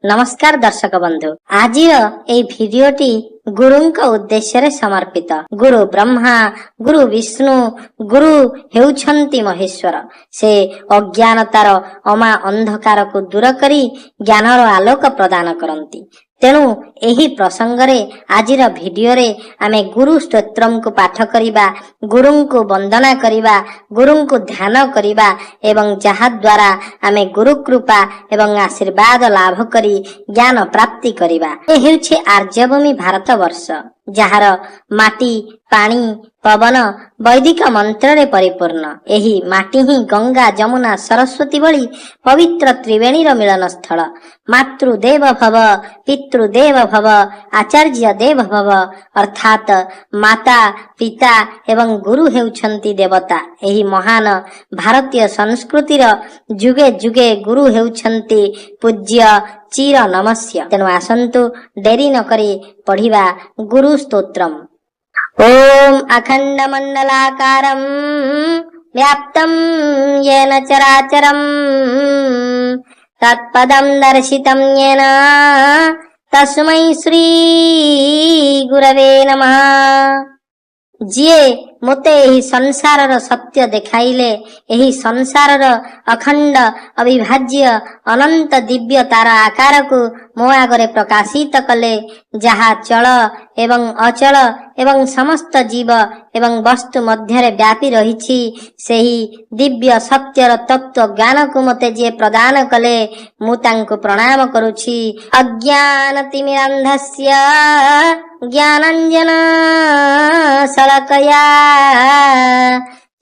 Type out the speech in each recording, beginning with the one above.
ନମସ୍କାର ଦର୍ଶକ ବନ୍ଧୁ, ଆଜିର ଏଇ ଭିଡିଓଟି ଗୁରୁଙ୍କ ଉଦ୍ଦେଶ୍ୟରେ ସମର୍ପିତ। ଗୁରୁ ବ୍ରହ୍ମା, ଗୁରୁ ବିଷ୍ଣୁ, ଗୁରୁ ହେଉଛନ୍ତି ମହେଶ୍ୱର। ସେ ଅଜ୍ଞାନତାର ଅମା ଅନ୍ଧକାରକୁ ଦୂର କରି ଜ୍ଞାନର ଆଲୋକ ପ୍ରଦାନ କରନ୍ତି। ତେଣୁ ଏହି ପ୍ରସଙ୍ଗରେ ଆଜିର ଭିଡିଓରେ ଆମେ ଗୁରୁ ସ୍ତୋତ୍ରମକୁ ପାଠ କରିବା, ଗୁରୁଙ୍କୁ ବନ୍ଦନା କରିବା, ଗୁରୁଙ୍କୁ ଧ୍ୟାନ କରିବା ଏବଂ ଯାହାଦ୍ୱାରା ଆମେ ଗୁରୁ କୃପା ଏବଂ ଆଶୀର୍ବାଦ ଲାଭ କରି ଜ୍ଞାନ ପ୍ରାପ୍ତି କରିବା। ଏ ହେଉଛି ଆର୍ଯ୍ୟଭୂମି ଭାରତବର୍ଷ, ଯାହାର ମାଟି, ପାଣି, ପବନ ବୈଦିକ ମନ୍ତ୍ରରେ ପରିପୂର୍ଣ୍ଣ। ଏହି ମାଟି ହିଁ ଗଙ୍ଗା, ଯମୁନା, ସରସ୍ୱତୀ ଭଳି ପବିତ୍ର ତ୍ରିବେଣୀର ମିଳନ ସ୍ଥଳ। ମାତୃଦେବ ଭବ, ପିତୃଦେବ ଭବ, ଆଚାର୍ଯ୍ୟ ଦେବ ଭବ, ଅର୍ଥାତ ମାତା, ପିତା ଏବଂ ଗୁରୁ ହେଉଛନ୍ତି ଦେବତା। ଏହି ମହାନ ଭାରତୀୟ ସଂସ୍କୃତିର ଯୁଗେ ଯୁଗେ ଗୁରୁ ହେଉଛନ୍ତି ପୂଜ୍ୟ, ଚିର ନମସ୍ୟ। ତେଣୁ ଆସନ୍ତୁ, ଡେରି ନ କରି ପଢିବା ଗୁରୁ ସ୍ତୋତ୍ରମ। ॐ अखण्डमण्डलाकारं व्याप्तं येन चराचरम्, तत्पदं दर्शितं येन, तस्मै श्री गुरवे नमः। ଯିଏ ମୋତେ ଏହି ସଂସାରର ସତ୍ୟ ଦେଖାଇଲେ, ଏହି ସଂସାରର ଅଖଣ୍ଡ, ଅବିଭାଜ୍ୟ, ଅନନ୍ତ ଦିବ୍ୟ ତାର ଆକାରକୁ ମୋ ଆଗରେ ପ୍ରକାଶିତ କଲେ, ଯାହା ଚଳ ଏବଂ ଅଚଳ ଏବଂ ସମସ୍ତ ଜୀବ ଏବଂ ବସ୍ତୁ ମଧ୍ୟରେ ବ୍ୟାପି ରହିଛି, ସେହି ଦିବ୍ୟ ସତ୍ୟର ତତ୍ତ୍ୱ ଜ୍ଞାନକୁ ମୋତେ ଯିଏ ପ୍ରଦାନ କଲେ, ମୁଁ ତାଙ୍କୁ ପ୍ରଣାମ କରୁଛି। ଅଜ୍ଞାନ ତିମିରାନ୍ଧସ୍ୟ ଜ୍ଞାନାଞ୍ଜନ ଶଳାକୟା,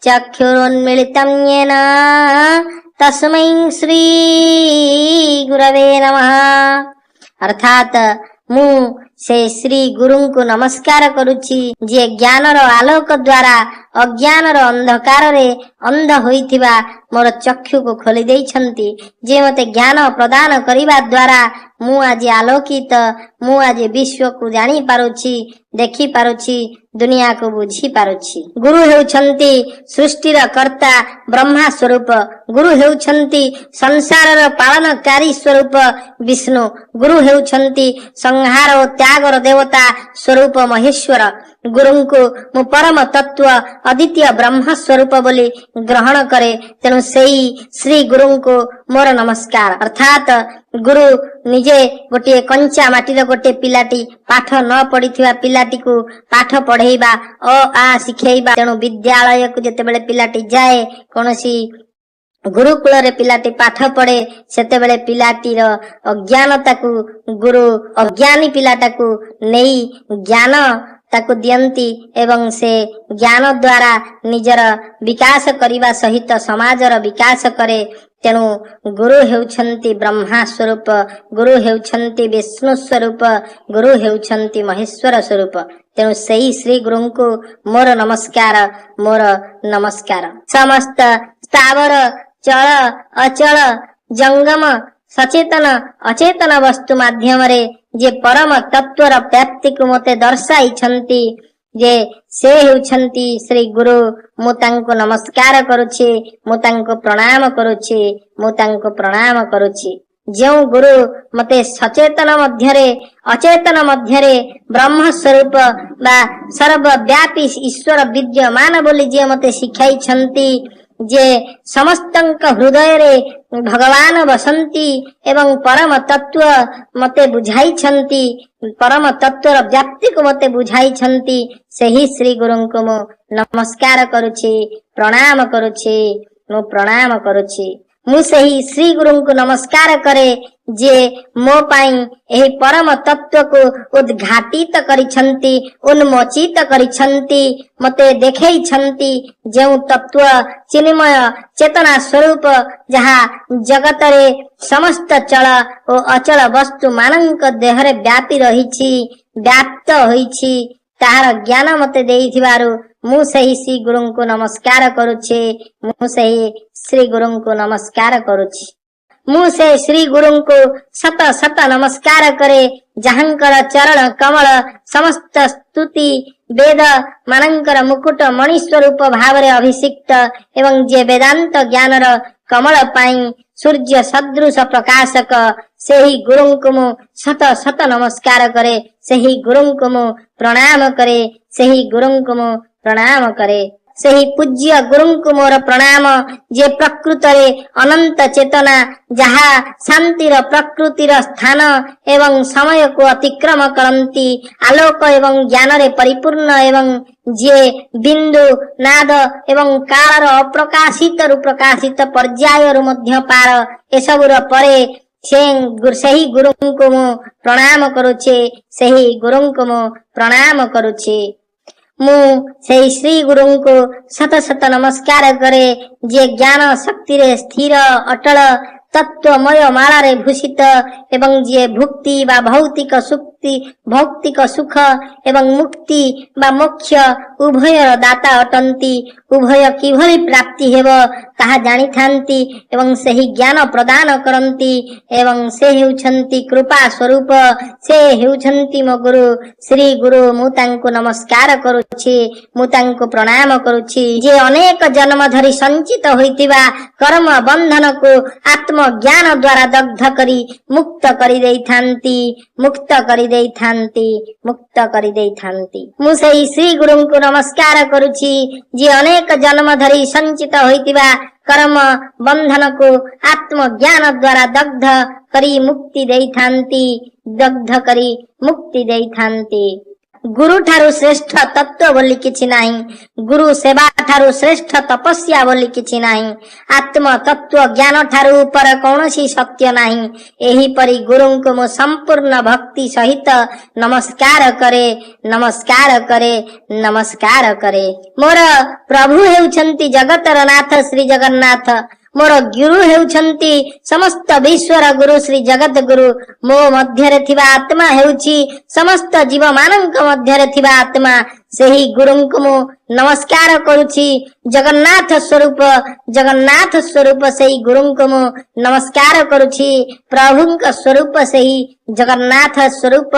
ଚକ୍ଷୁରୁନ୍ମୀଳିतं येन, तस्मै ଶ୍ରୀ ଗୁରବେ ନମଃ। ଅର୍ଥାତ ମୁଁ ସେ ଶ୍ରୀ ଗୁରୁଙ୍କୁ ନମସ୍କାର କରୁଛି, ଯିଏ ଜ୍ଞାନର ଆଲୋକ ଦ୍ୱାରା ଅଜ୍ଞାନର ଅନ୍ଧକାରରେ ଅନ୍ଧ ହୋଇଥିବା ମୋର ଚକ୍ଷୁକୁ ଖୋଲି ଦେଇଛନ୍ତି, ଯିଏ ମୋତେ ଜ୍ଞାନ ପ୍ରଦାନ କରିବା ଦ୍ୱାରା ମୁଁ ଆଜି ଆଲୋକିତ, ମୁଁ ଆଜି ବିଶ୍ୱକୁ ଜାଣିପାରୁଛି, ଦେଖିପାରୁଛି, ଦୁନିଆକୁ ବୁଝିପାରୁଛି। ଗୁରୁ ହେଉଛନ୍ତି ସୃଷ୍ଟିର କର୍ତ୍ତା ବ୍ରହ୍ମା ସ୍ୱରୂପ। ଗୁରୁ ହେଉଛନ୍ତି ସଂସାରର ପାଳନକାରୀ ସ୍ୱରୂପ ବିଷ୍ଣୁ। ଗୁରୁ ହେଉଛନ୍ତି ସଂହାର ଓ ତ୍ୟାଗର ଦେବତା ସ୍ୱରୂପ ମହେଶ୍ୱର। ଗୁରୁଙ୍କୁ ମୁଁ ପରମ ତତ୍ତ୍ୱ, ଅଦ୍ୱିତୀୟ ବ୍ରହ୍ମ ସ୍ୱରୂପ ବୋଲି ଗ୍ରହଣ କରେ। ତେଣୁ ସେଇ ଶ୍ରୀ ଗୁରୁଙ୍କୁ ମୋର ନମସ୍କାର। ଅର୍ଥାତ ଗୁରୁ ନିଜେ ଗୋଟିଏ କଞ୍ଚା ମାଟିର ଗୋଟିଏ ପିଲାଟି, ପାଠ ନ ପଢିଥିବା ପିଲାଟିକୁ ପାଠ ପଢେଇବା, ଅ ଆ ଶିଖେଇବା। ତେଣୁ ବିଦ୍ୟାଳୟକୁ ଯେତେବେଳେ ପିଲାଟି ଯାଏ, କୌଣସି ଗୁରୁକୁଳରେ ପିଲାଟି ପାଠ ପଢେ, ସେତେବେଳେ ପିଲାଟିର ଅଜ୍ଞାନତାକୁ ଗୁରୁ ଅଜ୍ଞାନୀ ପିଲାଟାକୁ ନେଇ ଜ୍ଞାନ ତାକୁ ଦିଅନ୍ତି ଏବଂ ସେ ଜ୍ଞାନ ଦ୍ୱାରା ନିଜର ବିକାଶ କରିବା ସହିତ ସମାଜର ବିକାଶ କରେ। ତେଣୁ ଗୁରୁ ହେଉଛନ୍ତି ବ୍ରହ୍ମା ସ୍ୱରୂପ, ଗୁରୁ ହେଉଛନ୍ତି ବିଷ୍ଣୁ ସ୍ୱରୂପ, ଗୁରୁ ହେଉଛନ୍ତି ମହେଶ୍ୱର ସ୍ୱରୂପ। ତେଣୁ ସେଇ ଶ୍ରୀ ଗୁରୁଙ୍କୁ ମୋର ନମସ୍କାର, ମୋର ନମସ୍କାର। ସମସ୍ତ ସ୍ଥାବର, ଚଳ, ଅଚଳ, ଜଙ୍ଗମ, ସଚେତନ, ଅଚେତନ ବସ୍ତୁ ମାଧ୍ୟମରେ ଯେ ପରମ ତତ୍ତ୍ୱର ପ୍ରାପ୍ତିକୁ ମୋତେ ଦର୍ଶାଇଛନ୍ତି, ଯେ ସେ ହେଉଛନ୍ତି ଶ୍ରୀ ଗୁରୁ, ମୁଁ ତାଙ୍କୁ ନମସ୍କାର କରୁଛି, ମୁଁ ତାଙ୍କୁ ପ୍ରଣାମ କରୁଛି, ମୁଁ ତାଙ୍କୁ ପ୍ରଣାମ କରୁଛି। ଯେଉଁ ଗୁରୁ ମତେ ସଚେତନ ମଧ୍ୟରେ, ଅଚେତନ ମଧ୍ୟରେ ବ୍ରହ୍ମ ସ୍ୱରୂପ ବା ସର୍ବବ୍ୟାପୀ ଈଶ୍ୱର ବିଦ୍ୟମାନ ବୋଲି ଯିଏ ମତେ ଶିଖାଇଛନ୍ତି, ଯେ ସମସ୍ତଙ୍କ ହୃଦୟରେ ଭଗବାନ ବସନ୍ତି ଏବଂ ପରମ ତତ୍ତ୍ୱ ମତେ ବୁଝାଇଛନ୍ତି, ପରମ ତତ୍ତ୍ୱର ବ୍ୟାପ୍ତିକୁ ମତେ ବୁଝାଇଛନ୍ତି, ସେହି ଶ୍ରୀ ଗୁରୁଙ୍କୁ ମୁଁ ନମସ୍କାର କରୁଛି, ପ୍ରଣାମ କରୁଛି, ମୁଁ ପ୍ରଣାମ କରୁଛି। ମୁଁ ସେହି ଶ୍ରୀ ଗୁରୁଙ୍କୁ ନମସ୍କାର କରେ, ଯିଏ ମୋ ପାଇଁ ଏହି ପରମ ତତ୍ତ୍ୱକୁ ଉଦ୍ଘାଟିତ କରିଛନ୍ତି, ଉନ୍ମୋଚିତ କରିଛନ୍ତି, ମତେ ଦେଖେଇଛନ୍ତି, ଯେଉଁ ତତ୍ତ୍ୱ ଚିନ୍ମୟ ଚେତନା ସ୍ୱରୂପ, ଯାହା ଜଗତରେ ସମସ୍ତ ଚଳ ଓ ଅଚଳ ବସ୍ତୁ ମାନଙ୍କ ଦେହରେ ବ୍ୟାପି ରହିଛି, ବ୍ୟାପ୍ତ ହୋଇଛି, ତାହାର ଜ୍ଞାନ ମତେ ଦେଇଥିବାରୁ ମୁଁ ସେହି ଶ୍ରୀ ଗୁରୁଙ୍କୁ ନମସ୍କାର କରୁଛି, ମୁଁ ସେହି ଶ୍ରୀ ଗୁରୁଙ୍କୁ ନମସ୍କାର କରୁଛି। ମୁଁ ସେ ଶ୍ରୀ ଗୁରୁଙ୍କୁ ଶତ ଶତ ନମସ୍କାର କରେ, ଯାହାଙ୍କର ଚରଣ କମଳ ସମସ୍ତ ସ୍ତୁତି ବେଦ ମାନଙ୍କର ମୁକୁଟ ମଣି ସ୍ୱରୂପ ଭାବରେ ଅଭିଷିକ୍ତ ଏବଂ ଯିଏ ବେଦାନ୍ତ ଜ୍ଞାନର କମଳ ପାଇଁ ସୂର୍ଯ୍ୟ ସଦୃଶ ପ୍ରକାଶକ ସେହି ଗୁରୁଙ୍କୁ ମୁଁ ଶତ ଶତ ନମସ୍କାର କରେ। ସେହି ଗୁରୁଙ୍କୁ ମୁଁ ପ୍ରଣାମ କରେ। ସେହି ଗୁରୁଙ୍କୁ ମୁଁ ପ୍ରଣାମ କରେ। ସେହି ପୂଜ୍ୟ ଗୁରୁଙ୍କୁ ମୋର ପ୍ରଣାମ, ଯିଏ ପ୍ରକୃତରେ ଅନନ୍ତ ଚେତନା, ଯାହା ଶାନ୍ତିର ପ୍ରକୃତିର ସ୍ଥାନ ଏବଂ ସମୟକୁ ଅତିକ୍ରମ କରନ୍ତି, ଆଲୋକ ଏବଂ ଜ୍ଞାନରେ ପରିପୂର୍ଣ୍ଣ ଏବଂ ଯିଏ ବିନ୍ଦୁ, ନାଦ ଏବଂ କାଳର ଅପ୍ରକାଶିତରୁ ପ୍ରକାଶିତ ପର୍ଯ୍ୟାୟରୁ ମଧ୍ୟ ପାର, ଏସବୁର ପରେ ସେ ସେହି ଗୁରୁଙ୍କୁ ମୁଁ ପ୍ରଣାମ କରୁଛି। ସେହି ଗୁରୁଙ୍କୁ ମୁଁ ପ୍ରଣାମ କରୁଛି। ମୁଁ ସେଇ ଶ୍ରୀ ଗୁରୁଙ୍କୁ ଶତ ଶତ ନମସ୍କାର କରେ, ଯିଏ ଜ୍ଞାନ ଶକ୍ତିରେ ସ୍ଥିର, ଅଟଳ, ତତ୍ତ୍ୱମୟ ମାଳାରେ ଭୂଷିତ ଏବଂ ଯିଏ ଭୁକ୍ତି ବା ଭୌତିକ ସୁକ୍ତି, ଭୌତିକ ସୁଖ ଏବଂ ମୁକ୍ତି ବା ମୋକ୍ଷ ଉଭୟର ଦାତା ଅଟନ୍ତି। ଉଭୟ କିଭଳି ପ୍ରାପ୍ତି ହେବ ତାହା ଜାଣିଥାନ୍ତି ଏବଂ ସେହି ଜ୍ଞାନ ପ୍ରଦାନ କରନ୍ତି ଏବଂ ସେ ହେଉଛନ୍ତି କୃପା ସ୍ୱରୂପ। ସେ ହେଉଛନ୍ତି ମୋ ଗୁରୁ, ଶ୍ରୀ ଗୁରୁ। ମୁଁ ତାଙ୍କୁ ନମସ୍କାର କରୁଛି। ମୁଁ ତାଙ୍କୁ ପ୍ରଣାମ କରୁଛି, ଯିଏ ଅନେକ ଜନ୍ମ ଧରି ସଞ୍ଚିତ ହୋଇଥିବା କର୍ମ ବନ୍ଧନକୁ ଆତ୍ମଜ୍ଞାନ ଦ୍ୱାରା ଦଗ୍ଧ କରି ମୁକ୍ତ କରିଦେଇଥାନ୍ତି, ମୁକ୍ତ କରିଦେଇଥାନ୍ତି, ମୁକ୍ତ କରିଦେଇଥାନ୍ତି। ମୁଁ ସେଇ ଶ୍ରୀ ଗୁରୁଙ୍କୁ ନମସ୍କାର କରୁଛି, ଯିଏ ଅନେକ ଜନ୍ମ ଧରି ସଞ୍ଚିତ ହୋଇଥିବା କର୍ମ ବନ୍ଧନକୁ ଆତ୍ମଜ୍ଞାନ ଦ୍ୱାରା ଦଗ୍ଧ କରି ମୁକ୍ତି ଦେଇଥାନ୍ତି, ଦଗ୍ଧ କରି ମୁକ୍ତି ଦେଇଥାନ୍ତି। ଗୁରୁ ଠାରୁ ଶ୍ରେଷ୍ଠ ତତ୍ତ୍ୱ ବୋଲି କିଛି ନାହିଁ। ଗୁରୁ ସେବା ଠାରୁ ଶ୍ରେଷ୍ଠ ତପସ୍ୟା ବୋଲି କିଛି ନାହିଁ। ଆତ୍ମ ତତ୍ତ୍ୱ ଜ୍ଞାନ ଠାରୁ ଉପରେ କୌଣସି ସତ୍ୟ ନାହିଁ। ଏହିପରି ଗୁରୁଙ୍କୁ ମୁଁ ସମ୍ପୂର୍ଣ୍ଣ ଭକ୍ତି ସହିତ ନମସ୍କାର କରେ, ନମସ୍କାର କରେ, ନମସ୍କାର କରେ। ମୋର ପ୍ରଭୁ ହେଉଛନ୍ତି ଜଗତର ନାଥ ଶ୍ରୀ ଜଗନ୍ନାଥ। ମୋର ଗୁରୁ ହେଉଛନ୍ତି ସମସ୍ତ ବିଶ୍ୱର ଗୁରୁ ଶ୍ରୀ ଜଗତ ଗୁରୁ। ମୋ ମଧ୍ୟରେ ଥିବା ଆତ୍ମା ହେଉଛି ସମସ୍ତ ଜୀବମାନଙ୍କ ମଧ୍ୟରେ ଥିବା ଆତ୍ମା। ସେହି ଗୁରୁଙ୍କୁ ମୁଁ ନମସ୍କାର କରୁଛି। ଜଗନ୍ନାଥ ସ୍ୱରୂପ, ଜଗନ୍ନାଥ ସ୍ୱରୂପ ସେହି ଗୁରୁଙ୍କୁ ମୁଁ ନମସ୍କାର କରୁଛି। ପ୍ରଭୁଙ୍କ ସ୍ୱରୂପ ସେହି ଜଗନ୍ନାଥ ସ୍ୱରୂପ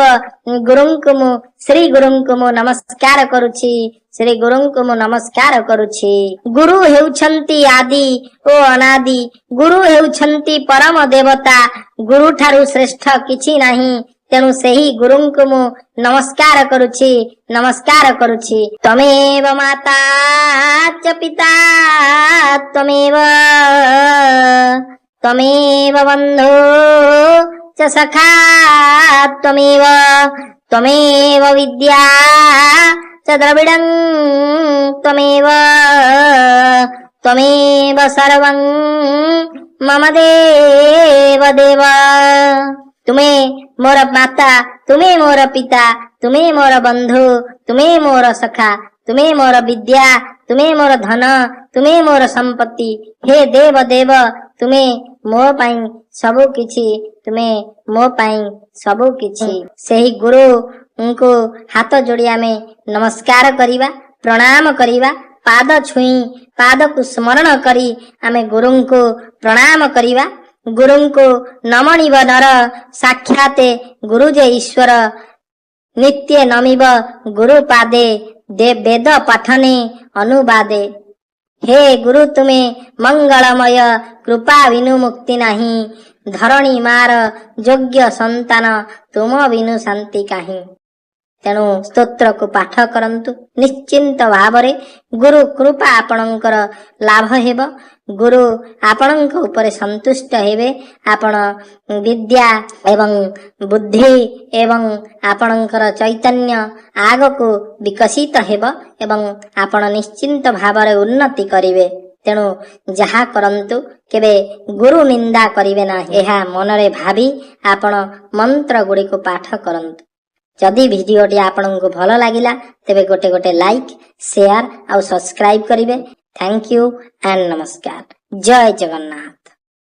ଗୁରୁଙ୍କୁ ମୁଁ, ଶ୍ରୀ ଗୁରୁଙ୍କୁ ମୁଁ ନମସ୍କାର କରୁଛି। ଶ୍ରୀ ଗୁରୁଙ୍କୁ ମୁଁ ନମସ୍କାର କରୁଛି। ଗୁରୁ ହେଉଛନ୍ତି ଆଦି ଓ ଅନାଦି। ଗୁରୁ ହେଉଛନ୍ତି ପରମ ଦେବତା। ଗୁରୁ ଠାରୁ ଶ୍ରେଷ୍ଠ କିଛି ନାହିଁ। ତେଣୁ ସେହି ଗୁରୁଙ୍କୁ ମୁଁ ନମସ୍କାର କରୁଛି, ନମସ୍କାର କରୁଛି। ତ୍ୱମେବ ମାତା ଚ ପିତା ତ୍ୱମେବ, ତ୍ୱମେବ ବନ୍ଧୁ ଚ ସଖା ତ୍ୱମେବ, ତ୍ୱମେବ ବିଦ୍ୟା ଚ ଦ୍ରବିଣଂ ତ୍ୱମେବ, ତ୍ୱମେବ ସର୍ବଂ ମମ ଦେବ ଦେବ। ତୁମେ ମୋର ମାତା, ତୁମେ ମୋର ପିତା, ତୁମେ ମୋର ବନ୍ଧୁ, ତୁମେ ମୋର ସଖା, ତୁମେ ମୋର ବିଦ୍ୟା, ତୁମେ ମୋର ଧନ, ତୁମେ ମୋର ସମ୍ପତ୍ତି। ହେ ଦେବ ଦେବ, ତୁମେ ମୋ ପାଇଁ ସବୁ କିଛି, ତୁମେ ମୋ ପାଇଁ ସବୁ କିଛି। ସେହି ଗୁରୁଙ୍କୁ ହାତ ଯୋଡ଼ି ଆମେ ନମସ୍କାର କରିବା, ପ୍ରଣାମ କରିବା। ପାଦ ଛୁଇଁ, ପାଦକୁ ସ୍ମରଣ କରି ଆମେ ଗୁରୁଙ୍କୁ ପ୍ରଣାମ କରିବା। ଗୁରୁଙ୍କୁ ନମଣିବ ନର, ସାକ୍ଷାତେ ଗୁରୁ ଯେ ଈଶ୍ୱର। ନିତ୍ୟ ନମିବ ଗୁରୁ ପାଦେ, ଦେ ବେଦ ପଠନେ ଅନୁବାଦେ। ହେ ଗୁରୁ, ତୁମେ ମଙ୍ଗଳମୟ, କୃପା ବିନୁ ମୁକ୍ତି ନାହିଁ। ଧରଣୀ ମାର ଯୋଗ୍ୟ ସନ୍ତାନ, ତୁମ ବିନୁ ଶାନ୍ତି କାହିଁ? ତେଣୁ ସ୍ତୋତ୍ରକୁ ପାଠ କରନ୍ତୁ। ନିଶ୍ଚିନ୍ତ ଭାବରେ ଗୁରୁ କୃପା ଆପଣଙ୍କର ଲାଭ ହେବ। ଗୁରୁ ଆପଣଙ୍କ ଉପରେ ସନ୍ତୁଷ୍ଟ ହେବେ। ଆପଣ ବିଦ୍ୟା ଏବଂ ବୁଦ୍ଧି ଏବଂ ଆପଣଙ୍କର ଚୈତନ୍ୟ ଆଗକୁ ବିକଶିତ ହେବ ଏବଂ ଆପଣ ନିଶ୍ଚିନ୍ତ ଭାବରେ ଉନ୍ନତି କରିବେ। ତେଣୁ ଯାହା କରନ୍ତୁ, କେବେ ଗୁରୁ ନିନ୍ଦା କରିବେ ନାହିଁ। ଏହା ମନରେ ଭାବି ଆପଣ ମନ୍ତ୍ର ଗୁଡ଼ିକୁ ପାଠ କରନ୍ତୁ। ଯଦି ଭିଡ଼ିଓଟି ଆପଣଙ୍କୁ ଭଲ ଲାଗିଲା, ତେବେ ଗୋଟେ ଗୋଟେ ଲାଇକ୍, ସେୟାର ଆଉ ସବସ୍କ୍ରାଇବ କରିବେ। Thank you and ନମସ୍କାର। ଜୟ ଜଗନ୍ନାଥ।